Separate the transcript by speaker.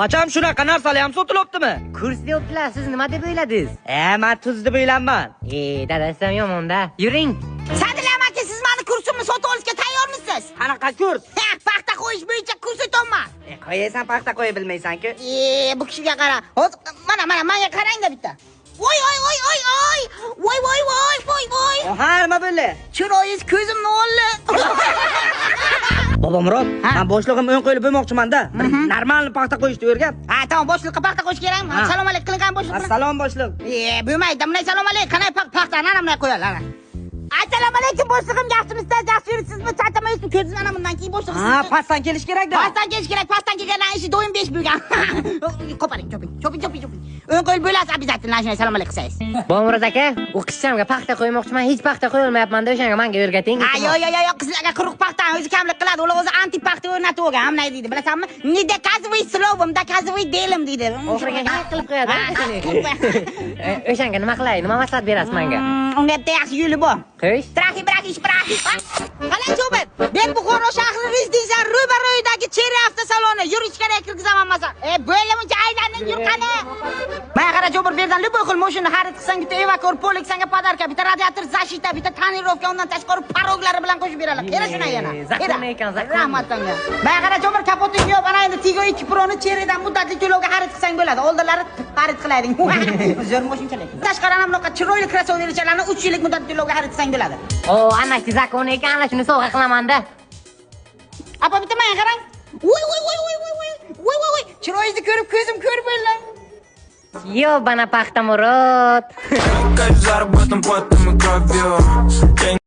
Speaker 1: Bacham, shunaqa narsalar ham sotilyaptimi?
Speaker 2: Kurs deyaptilar, siz nima deb o'yladingiz?
Speaker 1: E, men tuz deb o'ylanman.
Speaker 2: E, dadasi ham yomonda. Yuring.
Speaker 3: Sadil aka, siz mani kursimni sotib olishga tayyormisiz?
Speaker 1: Qanaqa kurs?
Speaker 3: Ha, paxta qo'yish bo'yicha kurs o'tyapman.
Speaker 1: E, qo'yasan, paxta qo'ya bilmaysan-ku.
Speaker 3: E, bu kishiga qara. Hozir mana, mana menga qarang-da bitta. Voy, voy, voy, voy, voy. Voy, voy, voy, voy, voy.
Speaker 1: Oha, nima bo'ldi?
Speaker 3: Chiroyingiz ko'zimni oldi.
Speaker 1: Bobomurod,
Speaker 3: Ha?
Speaker 1: men boshlig'im o'ng qo'yli bo'lmoqchiman-da. Bir normal paxta qo'yishni o'rgan.
Speaker 3: Ha, tamom, boshliqqa paxta qo'yish kerakmi?
Speaker 1: Ha.
Speaker 3: Salom alaykum qilingan boshliq bilan.
Speaker 1: Assalom, boshliq.
Speaker 3: E, bo'lmaydi. Bunday salom alaykum. Qanday paxtani ana bunday qo'yadi, ana. Assalomu alaykum, boshlig'im, yaxshimisiz? Yaxshi yuribsizmi? Charchamaysizmi? Ko'rdingiz, mana bundan keyin boshlig'im.
Speaker 1: Ha, pastdan kelish kerak-da.
Speaker 3: Pastdan kelish kerak, pastdan kelgandan ishi doim 5 bo'lgan. Qo'paring, choping, choping, choping, choping. O'ng qo'l bo'lasiz обязательно, shunday salom alaykum qilsangiz.
Speaker 2: Bobomurod aka, u qizchamga paxta qo'ymoqchiman, hech paxta qo'ya olmayapman-da, o'shanga menga o'rgating.
Speaker 3: Ha, yo, yo, yo, yo, qizlarga quruq paxtani o'zi kamlik qiladi. Ular o'zi anti paxta o'rnatib olgan. Hamlay deydi, bilasanmi? Не доказывай словом, доказывай делом deydi.
Speaker 2: Oxiriga nima qilib qo'yadi?
Speaker 3: Ha, qilib qo'yadi.
Speaker 2: E, o'shanga nima qilay? Nima maslahat berasiz menga?
Speaker 3: Unga bitta yaxshi yo'li bor.
Speaker 2: Qo'sh.
Speaker 3: Traxi, braxi, shpraxi. Qalay, Jobir? Men Buxoro shahri rezidensiya ro'baro'yidagi Cherry avtosaloni. Yur, ichkariga kirgizaman masalan. E, bo'ldi, muncha aylanding, yur qani. Mana qara, Jobir, bu yerdan любой xil mashina xarid qilsang, bitta Evakor Polix sanga подарка, bitta radiator защита, bitta тонировка, undan tashqari порог lari bilan qo'shib beradilar. Kera shuna yana.
Speaker 2: Закон ekan, закон.
Speaker 3: Rahmat sanga. Mana qara, Jobir, kapoting yo'q. Mana endi Tiggo 2 Pro'ni Cherrydan muddatli to'lovga xarid qilsang bo'ladi. Oldinlari xarid qilayding. Zo'r mashinchalik. Tashqari ana bunaqa chiroyli crossoverchalarni 3 yillik muddatli to'lovga xarid qilsang bo'ladi.
Speaker 2: O, ana shu закон ekan, ana shuni sovg'a qilaman-da.
Speaker 3: Apa, bitta menga qarang. Voy, voy, voy, voy, voy, voy. Voy, voy, voy. Chiroyingizni ko'rib ko'zim ko'r bo'ldi.
Speaker 2: Yo, bana paxta Murod.
Speaker 4: Кайф заработан потом и кровью. Я